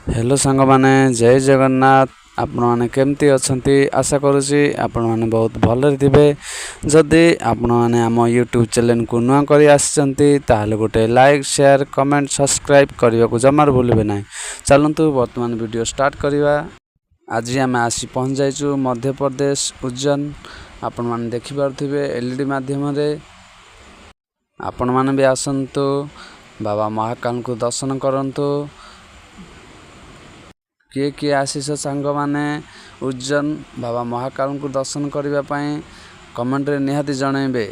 Hello ସାଙ୍ଗମାନେ, ଜୟ ଜଗନ୍ନାଥ। ଆପଣମାନେ କେମିତି ଅଛନ୍ତି? ଆଶା କରୁଛି ଆପଣମାନେ ବହୁତ ଭଲରେ ଥିବେ। ଯଦି ଆପଣମାନେ ଆମ ୟୁଟ୍ୟୁବ୍ ଚ୍ୟାନେଲକୁ ନୂଆ କରି ଆସିଛନ୍ତି, ତାହେଲେ ଗୋଟେ ଲାଇକ୍, ସେୟାର, କମେଣ୍ଟ, ସବସ୍କ୍ରାଇବ୍ କରିବାକୁ ଜମାରୁ ଭୁଲିବେ ନାହିଁ। ଚାଲନ୍ତୁ, ବର୍ତ୍ତମାନ ଭିଡ଼ିଓ ଷ୍ଟାର୍ଟ କରିବା। ଆଜି ଆମେ ଆସି ପହଞ୍ଚି ଯାଇଛୁ ମଧ୍ୟପ୍ରଦେଶ ଉଜ୍ଜୈନ। ଆପଣମାନେ ଦେଖିପାରୁଥିବେ ଏଲ୍ଇଡି ମାଧ୍ୟମରେ। ଆପଣମାନେ ବି ଆସନ୍ତୁ, ବାବା ମହାକାଳଙ୍କୁ ଦର୍ଶନ କରନ୍ତୁ। କିଏ କିଏ ଆସିଛ ସାଙ୍ଗମାନେ ଉଜ୍ଜୈନ ବାବା ମହାକାଳଙ୍କୁ ଦର୍ଶନ କରିବା ପାଇଁ, କମେଣ୍ଟରେ ନିହାତି ଜଣାଇବେ।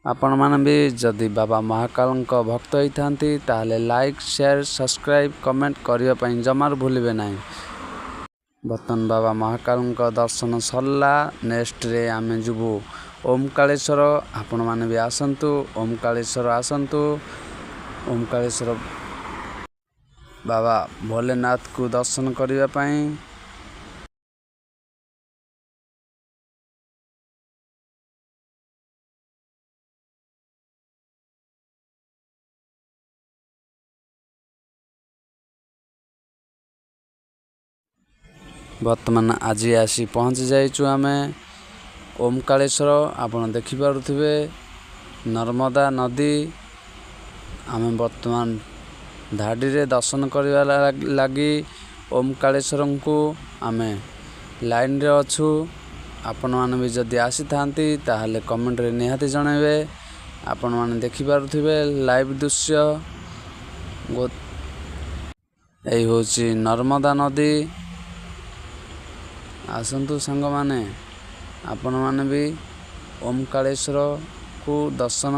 ଆପଣମାନେ ବି ଯଦି ବାବା ମହାକାଳଙ୍କ ଭକ୍ତ ହେଇଥାନ୍ତି, ତାହେଲେ ଲାଇକ୍, ସେୟାର, ସବସ୍କ୍ରାଇବ୍, କମେଣ୍ଟ କରିବା ପାଇଁ ଜମାରୁ ଭୁଲିବେ ନାହିଁ। ବର୍ତ୍ତମାନ ବାବା ମହାକାଳଙ୍କ ଦର୍ଶନ ସରିଲା। ନେକ୍ସଟରେ ଆମେ ଯିବୁ ଓମକାଳେଶ୍ୱର। ଆପଣମାନେ ବି ଆସନ୍ତୁ, ଓମକାଳେଶ୍ୱର ଆସନ୍ତୁ। ଓମକାଳେଶ୍ୱର ବାବା ଭୋଲେନାଥକୁ ଦର୍ଶନ କରିବା ପାଇଁ। ବର୍ତ୍ତମାନ ଆଜି ଆସି ପହଞ୍ଚି ଯାଇଛୁ ଆମେ ଓମକାଳେଶ୍ୱର। ଆପଣ ଦେଖିପାରୁଥିବେ ନର୍ମଦା ନଦୀ। ଆମେ ବର୍ତ୍ତମାନ ଧାଡ଼ିରେ ଦର୍ଶନ କରିବା ଲାଗି ଓମକାଳେଶ୍ୱରଙ୍କୁ ଆମେ ଲାଇନରେ ଅଛୁ। ଆପଣମାନେ ବି ଯଦି ଆସିଥାନ୍ତି, ତାହେଲେ କମେଣ୍ଟରେ ନିହାତି ଜଣାଇବେ। ଆପଣମାନେ ଦେଖିପାରୁଥିବେ ଲାଇଭ୍ ଦୃଶ୍ୟ। ଏଇ ହେଉଛି ନର୍ମଦା ନଦୀ। ଆସନ୍ତୁ ସାଙ୍ଗମାନେ, ଆପଣମାନେ ବି ଓମକାଳେଶ୍ୱରକୁ ଦର୍ଶନ